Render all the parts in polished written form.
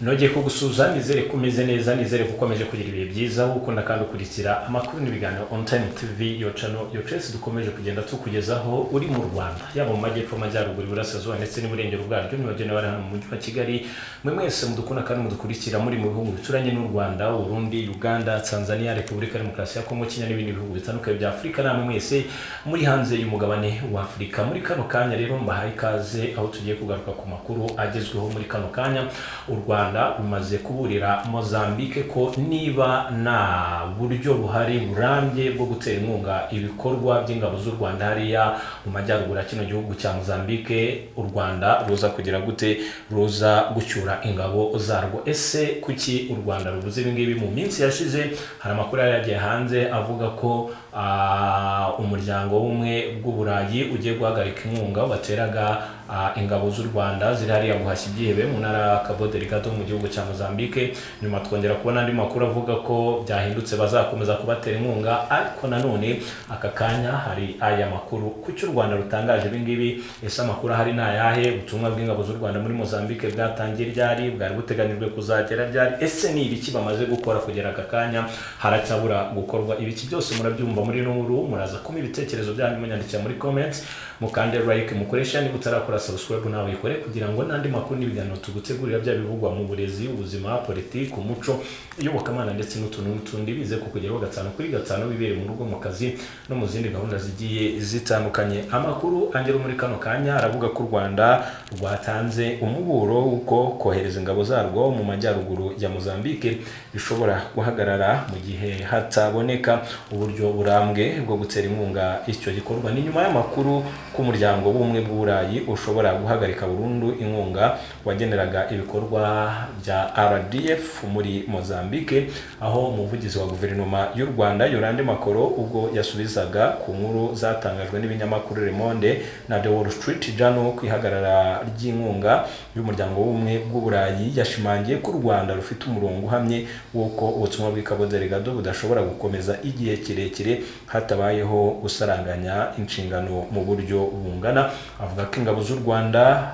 Nongeye kugusuhuza, nizere ko umeze neza, nizere ko ukomeje kugira ibihe byiza, wowe ukunda kandi ukurikira amakuru n'ibiganiro On Time TV, yo channel yo twese dukomeje kugenda tukugezaho uri mu Rwanda, yaba mu majyepfo, amajyaruguru, iburasirazuba ndetse n'iburengero bwaryo, ntibagenda bari hano mu mujyi wa Kigali. Mwe mwese mudukunda kandi mudukurikira muri mu bihugu bituranye n'u Rwanda, Burundi, Uganda, Tanzania, Repubulika ya Demokarasi ya Kongo, Kenya n'ibindi bihugu bitandukanye bya Afurika, namwe mwese muri hanze y'umugabane wa Afurika. Muri kano kanya rero mbahaye ikaze aho tugiye kugaruka ku makuru agezweho muri kano kanya. U Rwanda rumaze kuburira Mozambique ko niba nta buryo buhari burambye bwo gutera inkunga ibikorwa by'ingabo z'u Rwanda hariya mu majyaruguru ya kino gihugu cya Mozambique, u Rwanda ruza kugira gute? Ruza gucyura ingabo zarwo. Ese kuki u Rwanda rubuze ibi ngibi? Mu minsi yashize hari amakuru yari yagiye hanze avuga ko umuryango w'ubumwe bw'Uburayi ugiye guhagarika inkunga bateraga ingabo z'u Rwanda ziri hariya guhashya ibyihebe mu ntara ya Cabo Delgado mu gihugu cya Mozambique. Nyuma twongera kubona andi makuru avuga ko byahindutse, bazakomeza kubatera inkunga. Ariko nanone aka kanya hari aya makuru. Kuki u Rwanda rutangaje ibi ngibi? Ese amakuru ahari ni ayahe? Ubutumwa bw'ingabo z'u Rwanda muri Mozambique bwatangiye ryari? Bwari buteganyijwe kuzagera ryari? Ese ni ibiki bamaze gukora kugera aka kanya? Haracyabura gukorwa ibiki? Byose murabyumva muri ino nkuru. Muraza kumpa ibitekerezo byanyu munyandikira muri comments, mukande like, mukoresha. Niba utarakora subscribe nawe uyikore, kugira ngo n'andi makuru n'ibiganiro tugutegurira, byaba bivugwa mu burezi, ubuzima, politiki, umuco, iyobokamana ndetse n'utuntu n'utundi, bize kukugeraho gatanu kuri gatanu, bibereye mu rugo, mu kazi no mu zindi gahunda zigiye zitandukanye. Amakuru angera muri kano kanya aravuga ko u Rwanda rwatanze umuburo w'uko kohereza ingabo zarwo mu majyaruguru ya Mozambique bishobora guhagarara mu gihe hataboneka uburyo burambwe bwo gutera inkunga icyo gikorwa. Ni nyuma y'amakuru ko umuryango w'Ubumwe bw'Uburayi ushobora guhagarika burundu inkunga wageneraga ibikorwa bya RDF muri Mozambique, aho umuvugizi wa guverinoma y'u Rwanda, Yolande Makolo, ubwo yasubizaga ku nkuru zatangajwe n'ibinyamakuru Le Monde na The Wall Street Journal ku ihagarara ry'inkunga y'umuryango w'Ubumwe bw'Uburayi, yashimangiye ko u Rwanda rufite umurongo uhamye w'uko ubutumwa bw'i Cabo Delgado budashobora gukomeza igihe kirekire hatabayeho gusaranganya inshingano mu buryo bungana. Avuga ko ingabo z'u Rwanda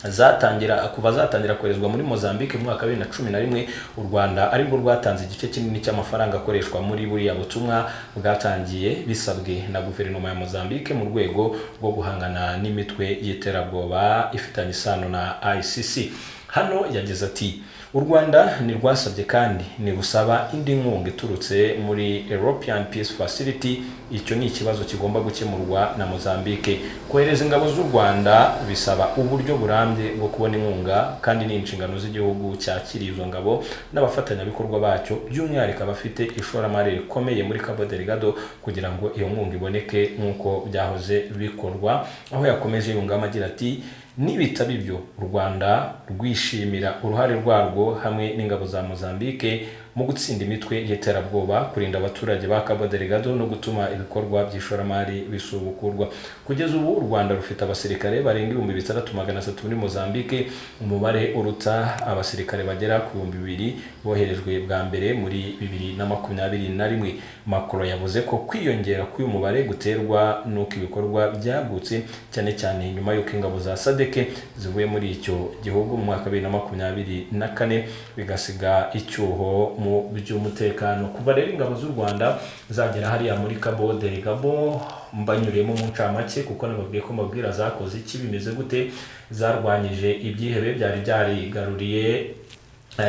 zatangira kuva zatangira koherezwa muri Mozambique mu mwaka wa 2011, u Rwanda arirwo rwatanze igice kinini cy'amafaranga akoreshwa muri buriya butumwa bwatangiye bisabwe na guverinoma ya Mozambique mu rwego rwo guhangana n'imitwe y'iterabwoba ifitanye isano na ICC. Hano yagize ati: "U Rwanda ntirwasabye kandi ntirusaba indi nkunga iturutse muri European Peace Facility. Icyo ni ikibazo kigomba gukemurwa na Mozambique. Kohereza ingabo z'u Rwanda bisaba uburyo burambye bwo kubona inkunga, kandi ni inshingano z'igihugu cyakiriye izo ngabo n'abafatanyabikorwa bacyo, by'umwihariko abafite ishoramari rikomeye muri Cabo Delgado, kugira ngo iyo nkunga iboneke nk'uko byahoze bikorwa." Aho yakomeje yungamo agira ati: "Nibitaba ibyo, u Rwanda rwishimira uruhare rwarwo hamwe n'ingabo za Mozambique mu gutsinda imitwe y'iterabwoba, kurinda abaturage ba Cabo Delgado no gutuma ibikorwa by'ishoramari bisubukurwa." Kugeza ubu u Rwanda rufite abasirikare barenga 6300 muri Mozambique, umubare uruta abasirikare bagera ku 2000 boherejwe bwa mbere muri 2021. Makolo yavuze ko kwiyongera k'uyu mubare guterwa n'uko ibikorwa byagutse, cyane cyane nyuma y'uko ingabo za SADC zivuye muri icyo gihugu mu mwaka wa 2024, bigasiga icyuho mu by'umutekano. Kuva rero ingabo z'u Rwanda zagera hariya muri Cabo Delgado, mbanyuriyemo mu ncamake kuko nababwiye ko mbabwira zakoze iki, bimeze gute, zarwanyije ibyihebe byari byarigaruriye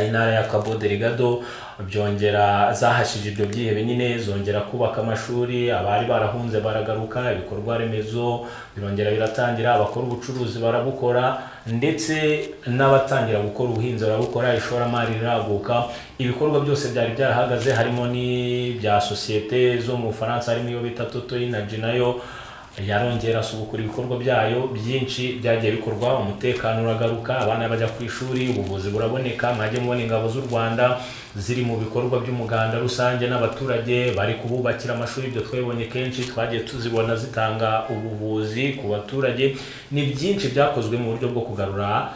intara ya Cabo Delgado, byongera zahashije ibyo byihebe nyine, zongera kubaka amashuri, abari barahunze baragaruka, ibikorwa remezo birongera biratangira, abakora ubucuruzi barabukora, ndetse n'abatangira gukora ubuhinzi barabukora, ishoramari riraguka. Ibikorwa byose byari byarahagaze, harimo n'ibya sosiyete zo mu Bufaransa, harimo iyo bita Total Energy, nayo yarongera asubukura ibikorwa byayo. Byinshi byagiye bikorwa, umutekano uragaruka, abana bajya ku ishuri, ubuvuzi buraboneka. Mwajye mubona ingabo z'u Rwanda ziri mu bikorwa by'umuganda rusange n'abaturage, bari kububakira amashuri. Ibyo twabibonye kenshi, twagiye tuzibona zitanga ubuvuzi ku baturage. Ni byinshi byakozwe mu buryo bwo kugarura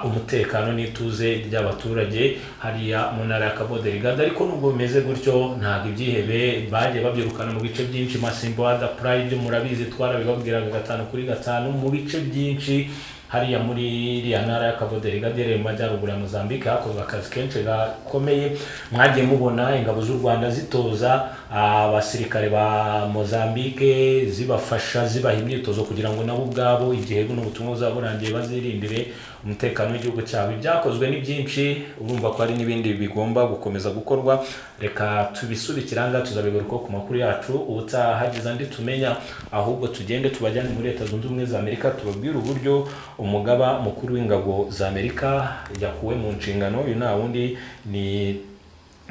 umutekano n'ituze ry'abaturage hariya mu ntara ya Cabo Delgado. Ariko nubwo bimeze gutyo, ntabwo ibyihebe bagiye babyirukana mu bice byinshi. Mocimboa da Praia, murabizi, twarabibabwiraga gatanu kuri gatanu mu bice byinshi. Hariya muri iriya ntara ya Cabo Delgado iherereye mu majyaruguru ya Mozambique hakozwe akazi kenshi gakomeye. Mwagiye mubona ingabo z'u Rwanda zitoza abasirikare ba Mozambique, zibafasha, zibaha imyitozo kugira ngo nabo ubwabo igihe buno butumwa buzaba burangiye bazirindire umutekano w'igihugu cyabo. Ibyakozwe ni byinshi, urumva ko hari n'ibindi bigomba gukomeza gukorwa. Reka tubisubikire aha ngaha, tuzabigarukaho ku makuru yacu ubutaha hagize andi tumenya. Ahubwo tugende tubajyane muri Leta Zunze Ubumwe za Amerika, tubabwire uburyo umugaba mukuru w'ingabo za Amerika yakuwe mu nshingano. Uyu nta wundi ni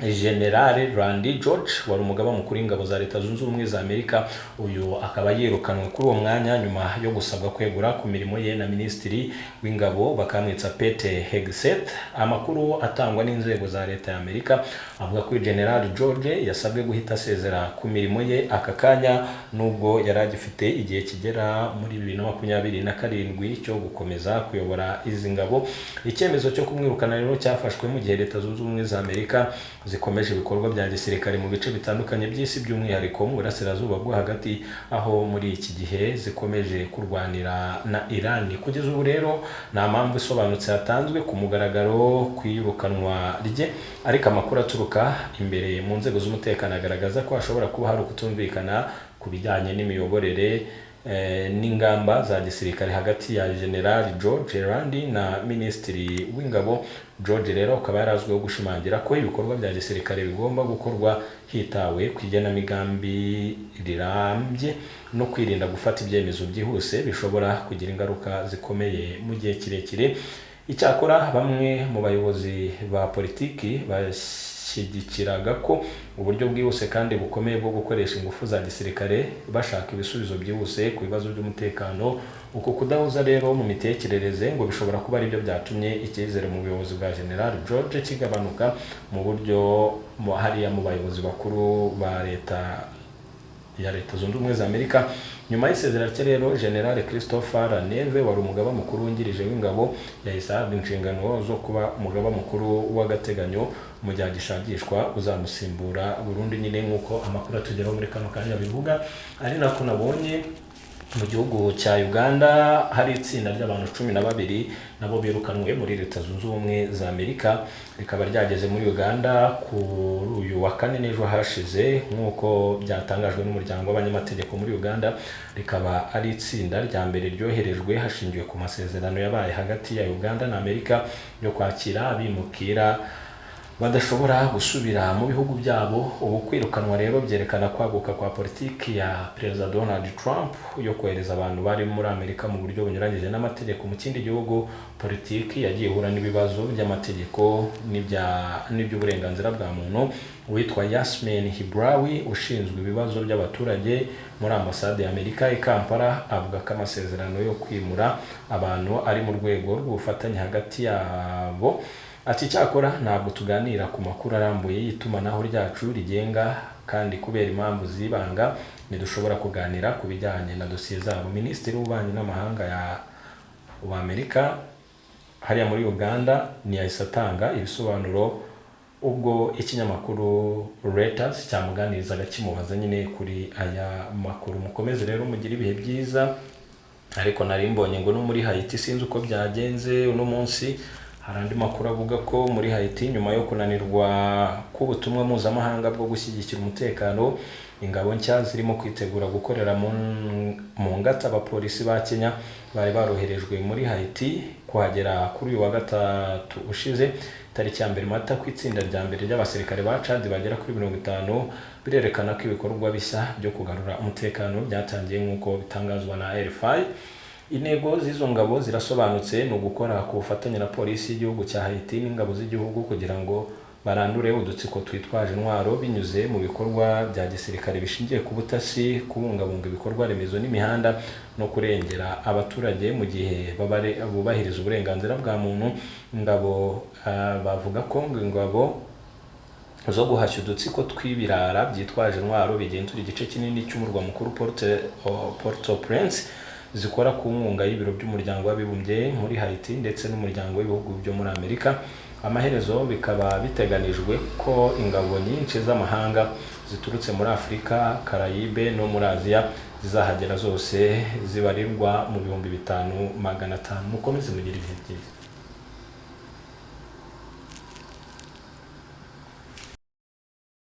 General Randy George, wari umugaba mukuru w'ingabo za Leta Zunze Ubumwe za Amerika. Uyu akaba yirukanwe kuri uwo mwanya nyuma yo gusabwa kwegura ku mirimo ye na Minisitiri w'Ingabo, bakamwitsa Pete Hegseth. Amakuru atangwa n'inzego za Leta ya Amerika avuga ko General George yasabwe guhita asezera ku mirimo ye aka kanya, nubwo yari agifite igihe kigera muri 2027 cyo gukomeza kuyobora izi ngabo. Icyemezo cyo kumwirukana rero cyafashwe mu gihe Leta Zunze Ubumwe za Amerika zikomeje ibikorwa bya gisirikare mu bice bitandukanye by'isi, by'umwihariko mu burasirazuba bwo hagati, aho muri iki gihe zikomeje kurwanira na Iran. Kugeza ubu rero nta mpamvu isobanutse yatanzwe ku mugaragaro ku iyirukanwa rye, ariko amakuru aturuka imbere mu nzego z'umutekano agaragaza ko hashobora kuba hari ukutumvikana ku bijyanye n'imiyoborere n'ingamba za gisirikare hagati ya General George Randy na Minisitiri w'Ingabo. George rero akaba yarazwiho gushimangira ko ibikorwa bya gisirikare bigomba gukorwa hitawe ku igenamigambi rirambye no kwirinda gufata ibyemezo byihuse bishobora kugira ingaruka zikomeye mu gihe kirekire. Icyakora bamwe mu bayobozi ba politiki bashyigikiraga ko uburyo bwihuse kandi bukomeye bwo gukoresha ingufu za gisirikare bashaka ibisubizo byihuse ku bibazo by'umutekano. Uku kudahuza rero mu mitekerereze ngo bishobora kuba aribyo byatumye icyizere mu buyobozi bwa General George kigabanuka mu buryo hariya mu bayobozi bakuru ba leta ya Leta Zunze Ubumwe za Amerika. Nyuma y'isezera rye rero, General Christopher Laneve, wari umugaba mukuru wungirije w'ingabo, yahise ahabwa inshingano zo kuba umugaba mukuru w'agateganyo mu gihe agishakishwa uzamusimbura burundu nyine, nk'uko amakuru atugeraho muri kano kanya bivuga. Ari nako nabonye mu gihugu cya Uganda hari itsinda ry'abantu 12 nabo birukanwe muri Leta Zunze Ubumwe za Amerika, rikaba ryageze muri Uganda kuri uyu wa kane n'ejo hashize, nk'uko byatangajwe n'umuryango w'abanyamategeko muri Uganda. Rikaba ari itsinda rya mbere ryoherejwe hashingiwe ku masezerano yabaye hagati ya Uganda na Amerika yo kwakira abimukira badashobora gusubira mu bihugu byabo. Ubu kwirukanwa rero byerekana kwaguka kwa politiki ya Perezida Donald Trump yo kohereza abantu bari muri Amerika mu buryo bunyuranyije n'amategeko mu kindi gihugu, politiki yagiye ihura n'ibibazo by'amategeko n'iby'uburenganzira bwa muntu. Uwitwa Yasmin Hibrawi, ushinzwe ibibazo by'abaturage muri ambasade ya Amerika i Kampala, avuga ko amasezerano yo kwimura abantu ari mu rwego rw'ubufatanye hagati yabo. Ati: "Icyakora ntabwo tuganira ku makuru arambuye y'itumanaho ryacu rigenga, kandi kubera impamvu z'ibanga ntidushobora kuganira ku bijyanye na dosiye zabo." Minisitiri w'Ububanyi n'Amahanga wa Amerika hariya muri Uganda ntiyahise atanga ibisobanuro ubwo ikinyamakuru Reuters cyamuganirizaga kimubaza nyine kuri aya makuru. Mukomeze rero mugire ibihe byiza. Ariko nari mbonye ngo no muri Haiti, sinzi uko byagenze uno munsi, hari andi makuru avuga ko muri Haiti, nyuma yo kunanirwa k'ubutumwa mpuzamahanga bwo gushyigikira umutekano, ingabo nshya zirimo kwitegura gukorera mu ngata abapolisi ba Kenya bari baroherejwe muri Haiti. Kuhagera kuri uyu wa gatatu ushize, tariki ya 1 Mata, ku itsinda rya mbere ry'abasirikare ba Chad bagera kuri 50, birerekana ko ibikorwa bishya byo kugarura umutekano byatangiye, nk'uko bitangazwa na RFI. Intego z'izo ngabo zirasobanutse: ni ugukora ku bufatanye na polisi y'igihugu cya Haiti n'ingabo z'igihugu kugira ngo barandure udutsiko twitwaje intwaro binyuze mu bikorwa bya gisirikare bishingiye ku butasi, kubungabunga ibikorwa remezo n'imihanda, no kurengera abaturage mu gihe bubahiriza uburenganzira bwa muntu. Ingabo bavuga ko ngo ingabo zo guhashya udutsiko tw'ibirara byitwaje intwaro bigenzura igice kinini cy'umurwa mukuru Port-au-Prince, zikora ku nkunga y'ibiro by'Umuryango w'Abibumbye muri Haiti ndetse n'Umuryango w'Ibihugu byo muri Amerika. Amaherezo bikaba biteganijwe ko ingabo nyinshi z'amahanga ziturutse muri Afurika, Karayibe no muri Aziya zizahagera zose zibarirwa mu 5500. Mukomeze mugire ibihe byiza.